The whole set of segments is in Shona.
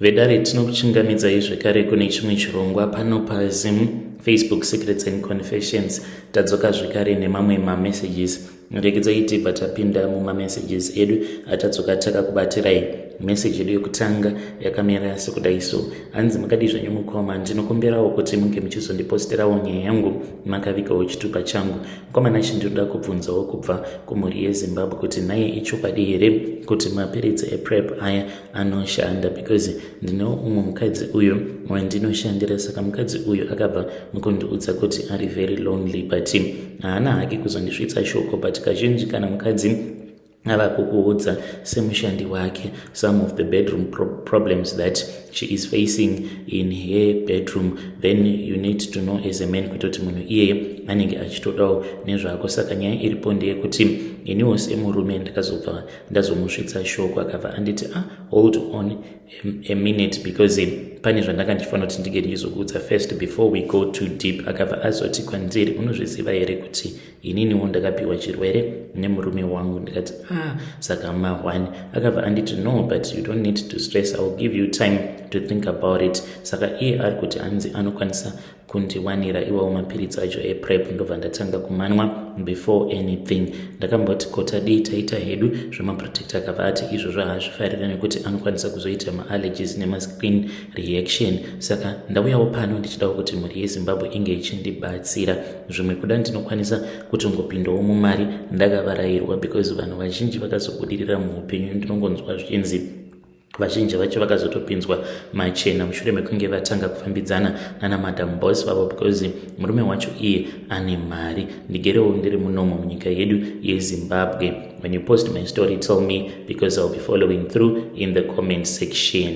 Vedare, tinokuchingamidzai zvekare kune chimwe chirongwa pano paZim Facebook Secrets and Confessions. Tadzoka zvekare nemamwe mamessages. Regedzai tibva tapinda mumamessages edu atadzoka takakubatirai. Message yedu yekutanga yakamira sekudai so. Hanzi, makadii zvenyu mukoma? Ndinokumbirawo kuti munge muchizondiposterawo nyaya yangu makavigawo chitupa changu. Mukoma Nashi, ndinoda kubvunzawo kubva kumhuri yeZimbabwe kuti nhaye, ichokwadi here kuti mapiritsi ePrep aya anoshanda? Because ndinewo umwe mukadzi uyu wandinoshandira. Saka mukadzi uyu akabva mukundiudza kuti ari very lonely, but haana hake kuzondisvitsa shoko. But kazhinji kana mukadzi ava kukuudza semushandi wake some of the bedroom problems that she is facing in her bedroom, then you need to know as a man kutoti munhu iyeye anenge achitodawo nezvako. Saka nyaya iripo ndeyekuti iniwo semurume ndakazobva ndazomusvitsa shoko. Akabva anditi, "Ah, hold on a minute, because pane zvandanga ndichifanira kuti ndinge ndichizokuudza first before we go too deep." Akabva azoti kwandiri, "Unozviziva here kuti ininiwo ndakapiwa chirwere nemurume wangu?" Ndikati, "Ah, saka ma1." Akabva anditi, "No, but you don't need to stress. I will give you time to think about it." Saka iye ari kuti hanzi anokwanisa kundiwanira iwawo mapiritsi acho ePrep, ndobva ndatanga kumanwa. Before anything ndakamboti, "Kotadii taita hedu zvemaprotector?" Akabva ati izvozvo haazvifarira nekuti anokwanisa kuzoita maallergies nemaskin reaction. Saka ndauyawo pano ndichidawo kuti mhuri yeZimbabwe inge ichindibatsira. Zvimwe kuda ndinokwanisa kutongopindawo mumari ndakavarayirwa, because vanhu vazhinji vakazobudirira muupenyu, ndinongonzwa zvichinzi vazhinji vacho vakazotopinzwa machena mushure mekunge vatanga kufambidzana nana Madam Boss vavo, because murume wacho iye ane mari. Ndigerewo ndiri munomo munyika yedu yeZimbabwe. When you post my story, tell me, because I will be following through in the comment section.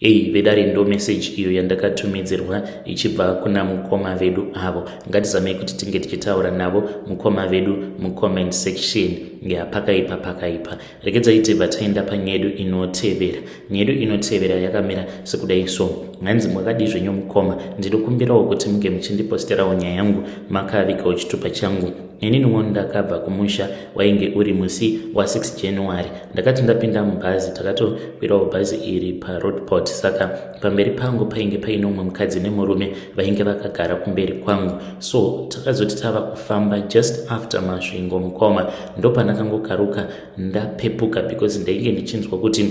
Ei vedare, ndo message iyo yandakatumidzirwa ichibva kuna mukoma vedu avo. Ngatizamei kuti tinge tichitaura navo mukoma vedu mucomment section. Ya, pakaipa, pakaipa. Regedzai tibva taenda panyaya yedu inotevera. Nyaya yedu inotevera yakamira sekudai so. Hanzi, mwakadii zvenyu mukoma? Ndinokumbirawo kuti munge muchindiposterawo nyaya yangu makavigawo chitupa changu. Ininiwo ndakabva kumusha, wainge uri musi wa6 January. Ndakati ndapinda mubhazi, takatokwirawo bhazi iri paRoodepoort. Saka pamberi pangu painge paine umwe mukadzi nemurume vainge vakagara kumberi kwangu. So takazoti tava kufamba, just after Masvingo, mukoma, ndopandakangokaruka ndapepuka, because ndainge ndichinzwa kuti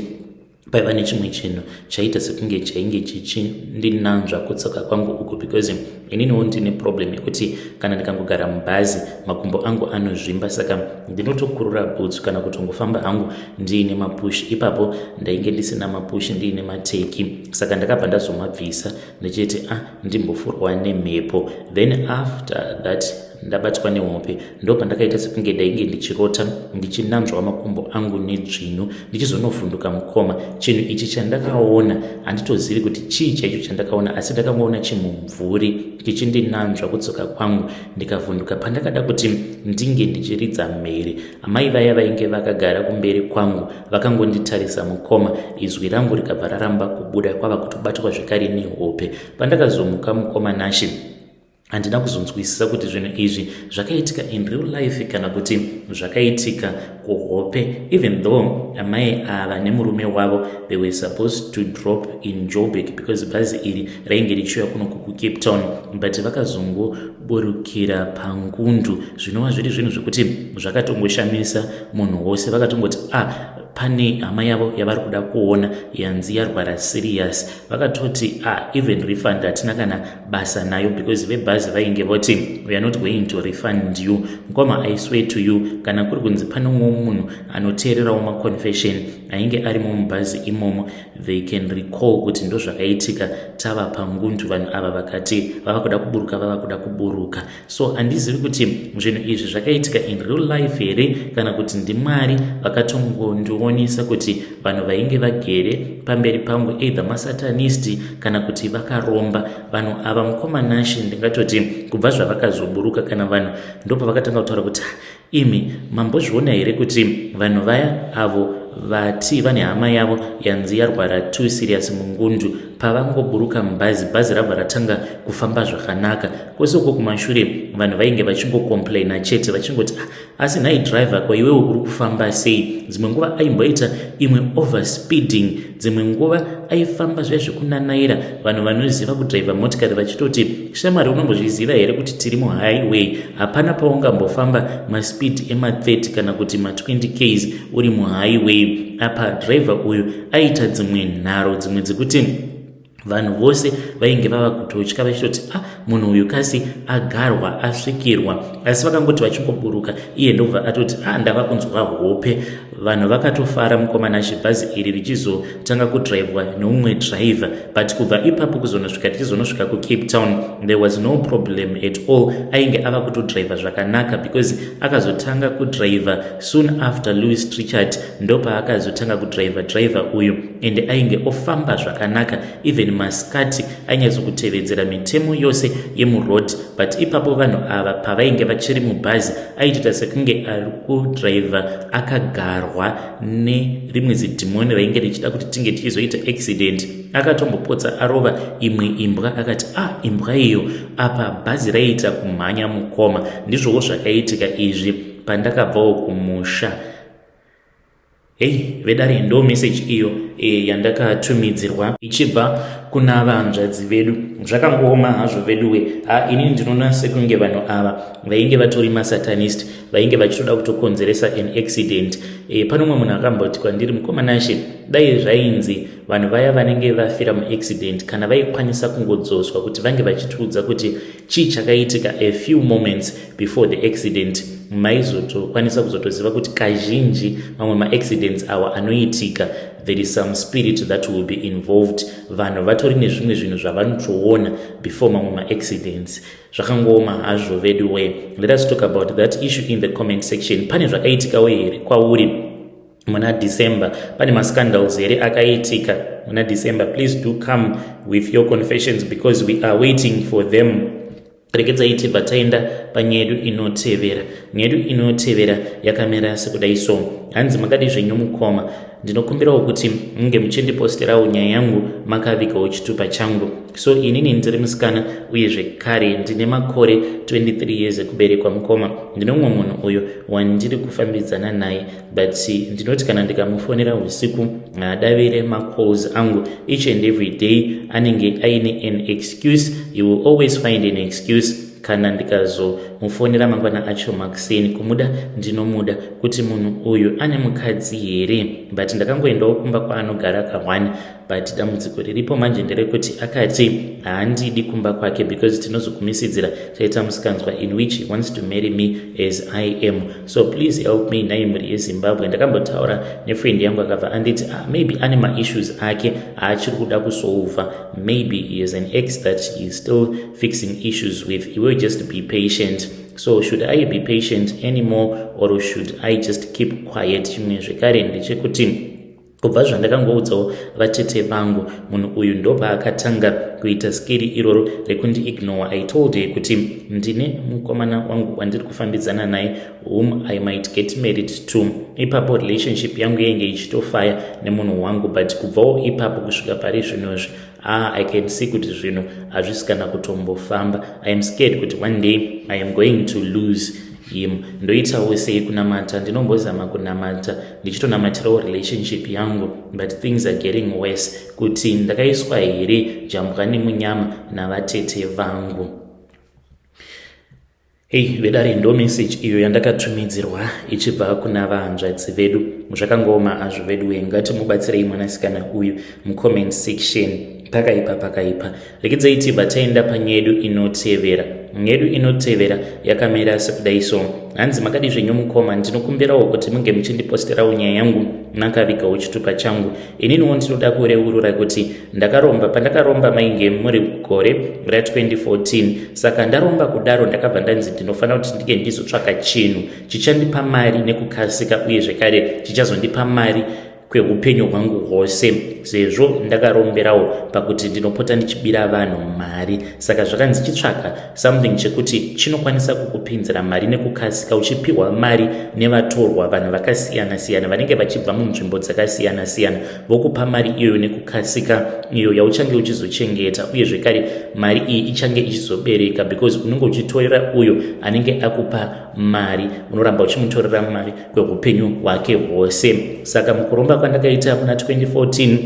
paiva nechimwe chinhu chaita sekunge chainge chichindinanzva kutsoka kwangu uku, because ininiwo ndine problem yekuti kana ndikangogara mubhazi makumbo angu anozvimba. Saka ndinotokurura bhutsu kana kutongofamba hangu ndiine mapushi. Ipapo ndainge ndisina mapushi, ndiine mateki. Saka ndakabva ndazomabvisa ndichiti, "Ah, ndimbofurwa nemhepo." Then after that ndabatwa nehope, ndopandakaita sekunge ndainge ndichirota ndichinanzwa makumbo angu nedzvinyu. Ndichizonovhunduka mukoma, chinhu ichi chandakaona handitozivi kuti chii chaicho chandakaona, asi ndakangoona chimumvuri chichindinanzva kutsoka kwangu, ndikavhunduka. Pandakada kuti ndinge ndichiridza mhere, amai vaya vainge vakagara kumberi kwangu vakangonditarisa mukoma, izwi rangu rikabva raramba kubuda, kwava kutobatwa zvekare nehope. Pandakazomuka, mukoma Nashi, handina kuzonzwisisa kuti zvinhu izvi zvakaitika in real life kana kuti zvakaitika kuhope, even though amai ava nemurume wavo, they were supposed to drop in Joburg, because bhazi iri rainge richiuya kuno kuCape Town, but vakazongoburukira paNgundu, zvinova zviri zvinhu zvekuti zvakatongoshamisa munhu wose. Vakatongoti, "Ah, pane hama yavo yavari kuda kuona yanzi yarwara serious." Vakatoti, "Ah, even refund hatina kana basa nayo," because vebhazi vainge voti, "We are not going to refund you." Mukoma, I swear to you, kana kuri kunzi pane umwe munhu anoteererawo maconfession ainge arimo mubhazi imomo, they can recall kuti ndo zvakaitika. Tava paNgundu, vanhu ava vakati vava kuda kuburuka, vava kuda kuburuka. So handizivi kuti zvinhu izvi zvakaitika in real life here kana kuti ndiMwari vakatongondionyesa kuti vanhu vainge vagere pamberi pangu either masatanist kana kuti vakaromba. Vanhu ava, mukoma Nashi, ndingatoti kubva zvavakazoburuka kana vanhu ndopavakatanga kutaura kuti, "Imi mambozviona here kuti vanhu vaya avo vati vane hama yavo yanzi yarwara too serious muNgundu?" Pavangoburuka mubhazi, bhazi rabva ratanga kufamba zvakanaka. Kwese uko kumashure vanhu vainge vachingocomplaina chete, vachingoti, "Ah, asi nhai driver, ko iwewe uri kufamba sei?" Dzimwe nguva aimboita imwe overspeeding, dzimwe nguva aifamba zviya zvekunanaira. Vanhu vanoziva kudhiraivha motikari vachitoti, "Shamwari, unombozviziva here kuti tiri muhighway? Hapana paungambofamba maspeed ema30 kana kuti ma20 ks uri muhighway." Apa dhiraivha uyu aita dzimwe nharo, dzimwe dzekuti vanhu vose vainge vava kutotya, vachitoti, "A ah, munhu uyu kasi agarwa, asvikirwa." Asi vakangoti vachingoburuka, iye ndobva atoti, "A ah, ndava kunzwa hope." Vanhu vakatofara mukomana. Chibhazi iri richizotanga kudhiraivhwa neumwe dhiraivha, but kubva ipapo kuzonosvika tichizonosvika kuCape Town, there was no problem at all. Ainge ava kutodhiraivha zvakanaka because akazotanga kudhiraivha soon after Louis Trichardt, ndopaakazotanga kudhiraivha dhiraivha uyu, ende ainge ofamba zvakanaka. Even masikati ainyatsokutevedzera mitemo yose yemuroad. But ipapo vanhu ava pavainge vachiri mubhazi, aitoita sekunge ari kudhiraivha akagarwa nerimwe zidhimoni rainge richida kuti tinge tichizoita accident. Akatombopotsa arova imwe imbwa, akati, "A ah, imbwa iyo." Apa bhazi raiita kumhanya mukoma. Ndizvowo zvakaitika izvi pandakabvawo kumusha. Hei vedare, ndo message iyo yandakatumidzirwa ichibva kuna vanzvadzi vedu. Zvakangooma hazvo veduwe. Ha, inini ndinoona sekunge vanhu ava vainge vatori masatanist, vainge vachitoda kutokonzeresa an accident. Pane umwe munhu akamboti kwandiri, "Mukomanashe, dai zvainzi vanhu vaya vanenge vafira muaccident, kana vaikwanisa kungodzoswa kuti vange vachitiudza kuti chii chakaitika a few moments before the accident, maizotokwanisa kuzotoziva kuti kazhinji mamwe maaccidents awa anoitika, there is some spirit that will be involved." Vanhu vatori nezvimwe zvinhu zvavanotoona before mamwe maaccidents. Zvakangooma hazvo vedu way. Let us talk about that issue in the comment section. Pane zvakaitikawo here kwauri muna December? Pane mascandals here akaitika muna December? Please do come with your confessions because we are waiting for them. Regedzai tibva taenda panyaya yedu inotevera. Nyaya yedu inotevera yakamira sekudai so. Hanzi, "Makadi zvenyu mukoma? Ndinokumbirawo kuti munge muchindiposterawo nyaya yangu makavigawo chitupa changu. So inini ndiri musikana, uye zvekare ndine makore 23 years ekuberekwa. Mukoma, ndine mumwe munhu uyo wandiri kufambidzana naye, but ndinoti kana ndikamufonera usiku, haadavire macalls angu. Each and every day anenge aine an excuse. He will always find an excuse. Kana ndikazomufonera mangwana acho makuseni, kumuda ndinomuda, kuti munhu uyu ane mukadzi here? But ndakangoendawo kumba kwaanogara ka1, but dambudziko riripo manje nderekuti akati haandidi kumba kwake because tinozogumisidzira taita musikanzwa, in which he wants to marry me as I am. So please help me nai mhuri yeZimbabwe. Ndakambotaura nefriend yangu, akabva anditi, 'Ah, maybe ane maissues ake aachiri kuda kusolva. Maybe he is an ex that he is still fixing issues with. Iwe just be patient.' So should I be patient anymore or should I just keep quiet? Chimwe zvekare ndechekuti kubva zvandakangoudzawo vatete vangu, munhu uyu ndopaakatanga kuita skiri iroro rekundiignore. I told her kuti ndine mukomana wangu wandiri kufambidzana naye, whom I might get married to. Ipapo relationship yangu yainge ichitofaya nemunhu wangu, but kubvawo ipapo kusvika pari zvinozvi, ah, I can see kuti zvinhu hazvisi kana kutombofamba. I am scared kuti one day I am going to lose him. Ndoitawo sei? Kunamata ndinombozama kunamata, ndichitonamatirawo relationship yangu, but things are getting worse. Kuti ndakaiswa here jambwa nemunyama navatete vangu?" Hei vedare, ndo message iyo yandakatumidzirwa ichibva kuna vahanzvadzi vedu. Zvakangooma hazvo vedu. Ngatimubatsirei mwanasikana uyu mucomment section. Pakaipa, pakaipa. Rekedzai tibva taenda panyaya yedu inotevera. Nyaya yedu inotevera yakamira sekudai so. Hanzi, "Makadi zvenyu mukoma? Ndinokumbirawo kuti munge muchindiposterawo nyaya yangu makavigawo chitupa changu. Ininiwo ndinoda kureurura kuti ndakaromba. Pandakaromba mainge muri gore ra2014. Saka ndaromba kudaro, ndakabva ndanzi ndinofanira kuti ndinge ndizotsvaka chinhu chichandipa mari nekukasika, uye zvekare chichazondipa mari. Kweupenyu hwangu hwose, sezvo ndakaromberawo pakuti ndinopota ndichibira vanhu mari, saka zvakanzi chitsvaka something chekuti chinokwanisa kukupinzira mari nekukasika, uchipiwa mari nevatorwa, vanhu vakasiyana-siyana vanenge vachibva munzvimbo dzakasiyana-siyana, vokupa mari iyoyo nekukasika, iyo yauchange uchizochengeta. Uye zvekare mari iyi ichange ichizobereka because unenge uchitorera uyo anenge akupa mari, unoramba uchimutorera mari kweupenyu hwake hwose. Saka mukuromba kwandakaita muna 2014,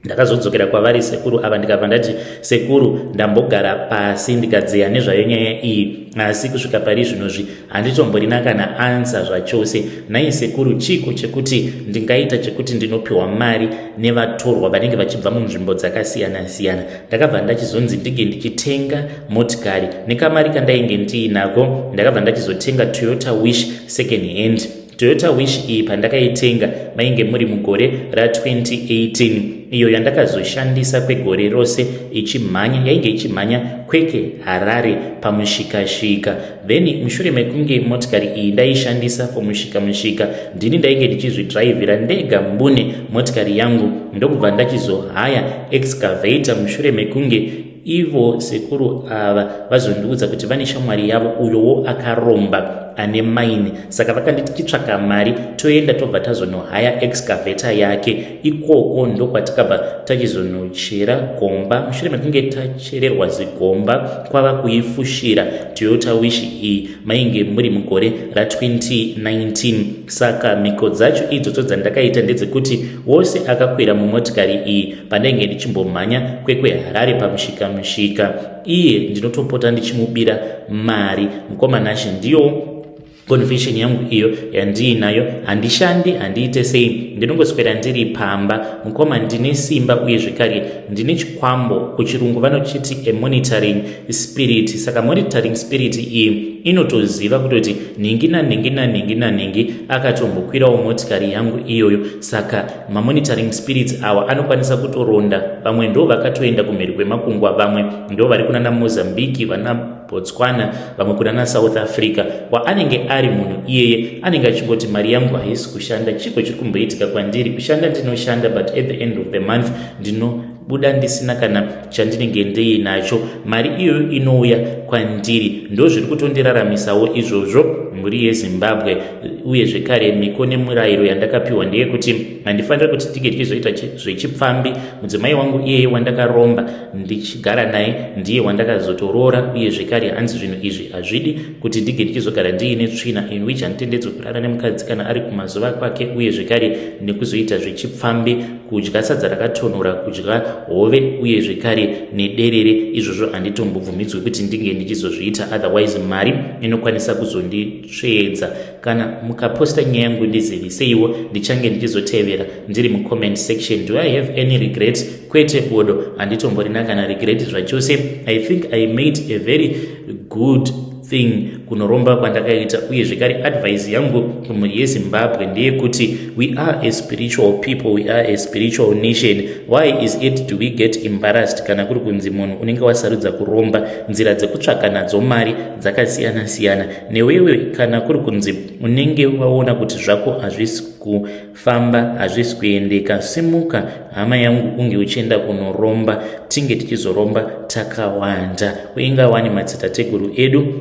ndakazodzokera kwavari sekuru ava, ndikabva ndati, "Sekuru, ndambogara pasi ndikadzeya nezvayo nyaya iyi, asi kusvika pari zvinozvi handitomborina kana answer zvachose. Nhai sekuru, chiko chekuti ndingaita chekuti ndinopiwa mari nevatorwa vanenge vachibva munzvimbo dzakasiyana-siyana?" Ndakabva ndachizonzi ndinge ndichitenga motikari. Nekamari kandainge ndiinako, ndakabva ndachizotenga Toyota Wish, second hand Toyota Wish. Iyi pandakaitenga mainge muri mugore ra2018, iyo yandakazoshandisa kwegore rose ichimhanya. Yainge ichimhanya Kwekwe Harare pamushikashika. Then mushure mekunge motikari iyi ndaishandisa for mushika mushika, ndini ndainge ndichizvidhiraivhira ndega mbune motikari yangu, ndokubva ndachizohaya excavator mushure mekunge ivo sekuru ava vazondiudza kuti vane shamwari yavo uyowo akaromba ane mine. Saka vakanditi titsvaka mari, toenda, tobva tazonohaya excavator yake. Ikoko ndokwatikabva tachizonochera gomba. Mushure mekunge tachererwa zigomba, kwava kuifushira Toyota Wish iyi. Mainge muri mugore ra2019. Saka mhiko dzacho idzodzo dzandakaita ndedzekuti wose akakwira mumotikari iyi pandainge ndichimbomhanya Kwekwe Harare pamushika mushika, iye ndinotopota ndichimubira mari. Mukomanashi, ndiyo confession yangu iyo yandiinayo. Handishandi, handiite sei, ndinongoswera ndiri pamba. Mukoma, ndine simba uye zvekare ndine chikwambo, kuchirungu vanochiti a monitoring spirit. Saka monitoring spirit iyi inotoziva kutoti nhingi nanhingi nanhingi nanhingi akatombokwirawo motikari yangu iyoyo. Saka mamonitoring spirits awa anokwanisa kutoronda. Vamwe ndo vakatoenda kumhiri kwemakungwa, vamwe ndo vari kunana Mozambique, vana Botswana, vamwe kunana South Africa. Kwaanenge ari munhu iyeye anenge achingoti, "Mari yangu haisi kushanda, chiko chiri kumboitika kwandiri? Kushanda ndinoshanda, but at the end of the month ndinobuda ndisina kana chandinenge ndiinacho." Mari iyoyo inouya kwandiri, ndo zviri kutondiraramisawo izvozvo, mhuri yeZimbabwe. Uye zvekare mhiko nemurayiro yandakapiwa ndeyekuti handifaniri kuti tinge tichizoita zvechipfambi. Mudzimai wangu iyeye wandakaromba ndichigara naye ndiye wandakazotoroora. Uye zvekare hanzi zvinhu izvi hazvidi kuti ndinge ndichizogara ndiine tsvina, in which handitendedzwe kurara nemukadzi kana ari kumazuva kwake, uye zvekare nekuzoita zvechipfambi, kudya sadza rakatonhora, kudya hove uye zvekare nederere. Izvozvo handitombobvumidzwi kuti ndinge ndichizozviita, otherwise mari inokwanisa kuzonditsvedza. Kana mukaposta nyaya yangu, ndiziviseiwo, ndichange ndichizotevera ndiri mucomment section. Do I have any regret? Kwete bodo, handitomborina kana regret zvachose. I think I made a very good thing kunoromba kwandakaita. Uye zvekare advice yangu kumhuri yeZimbabwe ndeyekuti we are a spiritual people, we are a spiritual nation. Why is it do we get embarrassed kana kuri kunzi munhu unenge wasarudza kuromba? Nzira dzekutsvaka nadzo mari dzakasiyana-siyana. Newewe kana kuri kunzi unenge waona kuti zvako hazvisi kufamba, hazvisi kuendeka, simuka hama yangu, unge uchienda kunoromba, tinge tichizoromba takawanda. Uingawani madzitateguru edu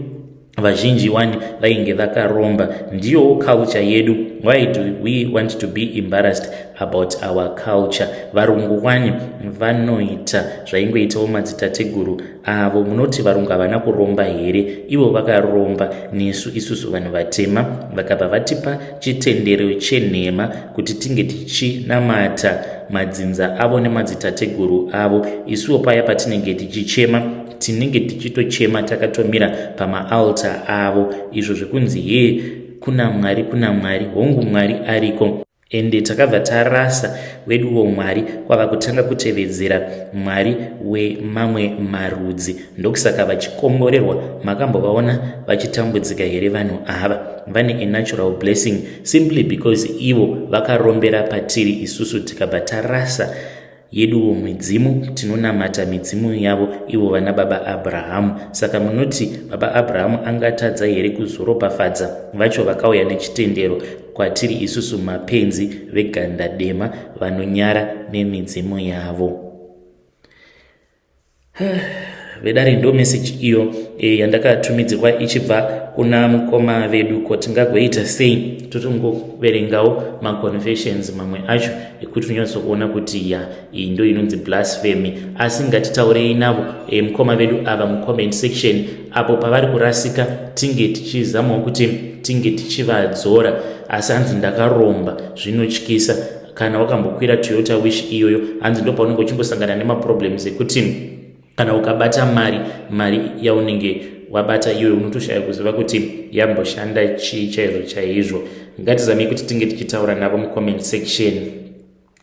vazhinji wani vainge vakaromba, ndiyowo culture yedu. Why do we want to be embarrassed about our culture? Varungu wani vanoita zvaingoitawo madzitateguru avo. Munoti varungu havana kuromba here? Ivo vakaromba nesu isusu vanhu vatema, vakabva vatipa chitendero chenhema kuti tinge tichinamata madzinza avo nemadzitateguru avo. Isuwo paya patinenge tichichema, tinenge tichitochema takatomira pamaaltar avo. Izvo zvekunzi ye kuna Mwari, kuna Mwari, hongu, Mwari ariko, ende takabva tarasa weduwo Mwari, kwava kutanga kutevedzera mwari wemamwe marudzi. Ndokusaka vachikomborerwa. Makambovaona vachitambudzika here vanhu ava? Vane a natural blessing simply because ivo vakarombera patiri isusu, tikabva tarasa. Yeduwo midzimu tinonamata midzimu yavo ivo vana baba Abrahamu. Saka munoti baba Abrahamu angatadza here kuzoropafadza vacho vakauya nechitendero kwatiri isusu mapenzi veganda dema vanonyara nemidzimu yavo? Vedare, ndo message iyo yandakatumidzirwa ichibva kuna mukoma vedu. Ko tingagoita sei? Totongoverengawo maconfessions mamwe acho ekuti unyatsokuona kuti ya, iyi ndo inonzi blasphemy. Asi ngatitaurei navo mukoma vedu ava mucomment section apo pavari kurasika, tinge tichizamawo kuti tinge tichivadzora. Asi hanzi ndakaromba zvinotyisa. Kana wakambokwira Toyota Wish iyoyo, hanzi ndo paunenge uchingosangana nemaproblems ekuti kana ukabata mari, mari yaunenge wabata iyoyo unotoshaya kuziva kuti yamboshanda chii chaizvo chaizvo. Ngatizamei kuti tinge tichitaura navo mucomment section.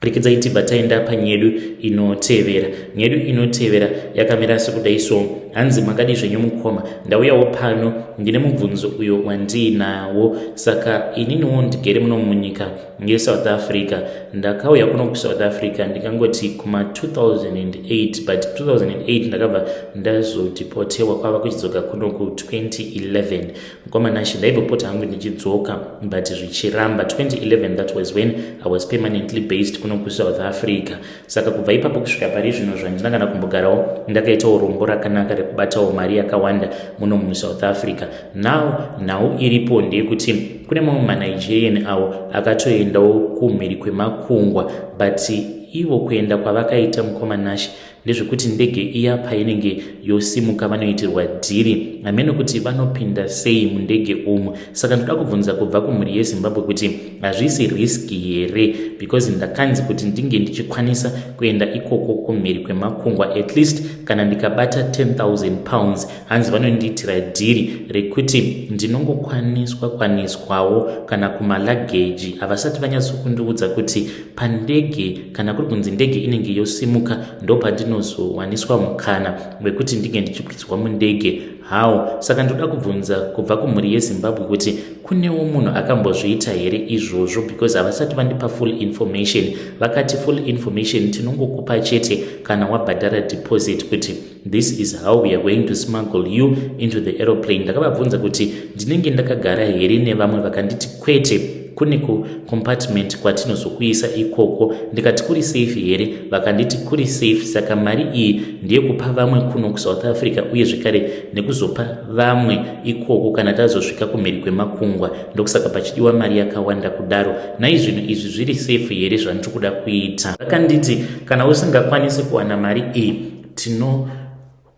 Rekedzai tibva taenda panyedu inotevera. Nyedu inotevera yakamira sekudai so. Hanzi, "Makadi zvenyu mukoma? Ndauyawo pano, ndine mubvunzo uyo wandiinawo. Saka ininiwo ndigere muno munyika yeSouth Africa. Ndakauya kuno kuSouth Africa ndingangoti kuma2008, but 2008 ndakabva ndazodeportewa kwava kuchidzoka kuno ku2011. Mukoma Nashe, ndaimbopota hangu ndichidzoka but zvichiramba. 2011, that was when I was permanently based kuno kuSouth Africa. Saka kubva ipapo kusvika pari zvino zvandina kana kumbogarawo. Ndakaitawo rombo rakanaka rekubatawo mari yakawanda muno muSouth Africa. Now nhau iripo ndeyekuti kune mamwe maNigerian avo akatoendawo kumhiri kwemakungwa, but ivo kuenda kwavakaita, mukoma Nashe, ndezvekuti ndege iya painenge yosimuka vanoitirwa deal. Hamene kuti vanopinda sei mundege umu. Saka ndoda kubvunza kubva kumhuri yeZimbabwe kuti hazvisi risk here? Because ndakanzi kuti ndinge ndichikwanisa kuenda ikoko kumhiri kwemakungwa, at least kana ndikabata £10,000, hanzi vanondiitira deal rekuti ndinongokwaniswa kwaniswawo kana kumaluggage. Havasati vanyatsokundiudza kuti pandege, kana kuri kunzi ndege inenge yosimuka, ndo pandinozowaniswa mukana wekuti ndinge ndichikwidzwa mundege how. Saka ndoda kubvunza kubva kumhuri yeZimbabwe kuti kunewo munhu akambozviita here izvozvo? Because havasati vandipa full information. Vakati full information tinongokupa chete kana wabhadhara deposit, kuti this is how we are going to smuggle you into the aeroplane. Ndakavabvunza kuti ndinenge ndakagara here nevamwe, vakanditi kwete, kune kucompartment kwatinozokuisa ikoko. Ndikati kuri safe here? Vakanditi kuri safe. Saka mari iyi ndeyekupa vamwe kuno kuSouth Africa, uye zvekare nekuzopa vamwe ikoko kana tazosvika kumhiri kwemakungwa. Ndokusaka pachidiwa mari yakawanda kudaro. Naizvino izvi zviri safe here zvandiri kuda kuita? Vakanditi kana usingakwanisi kuwana mari iyi, tino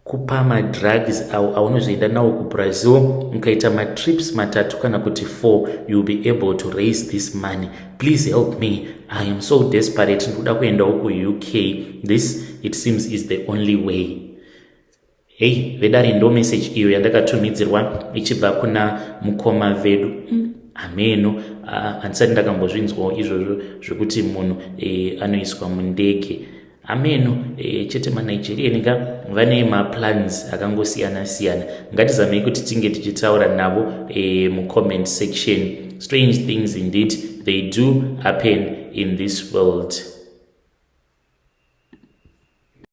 kupa madrugs awo aunozoenda nawo kuBrazil. Mukaita matrips matatu kana kuti 4, you will be able to raise this money. Please help me, I am so desperate. Ndikuda kuendawo kuUK. This, it seems, is the only way." Hei vedare, ndo message iyo yandakatumidzirwa ichibva kuna mukoma vedu. Hameno, handisati ndakambozvinzwawo izvozvo zvekuti munhu anoiswa mundege. Ameno chete maNigerian ka vane maplans akangosiyana siyana. Ngatizamei kuti tinge tichitaura navo mucomment section. Strange things indeed, they do happen in this world.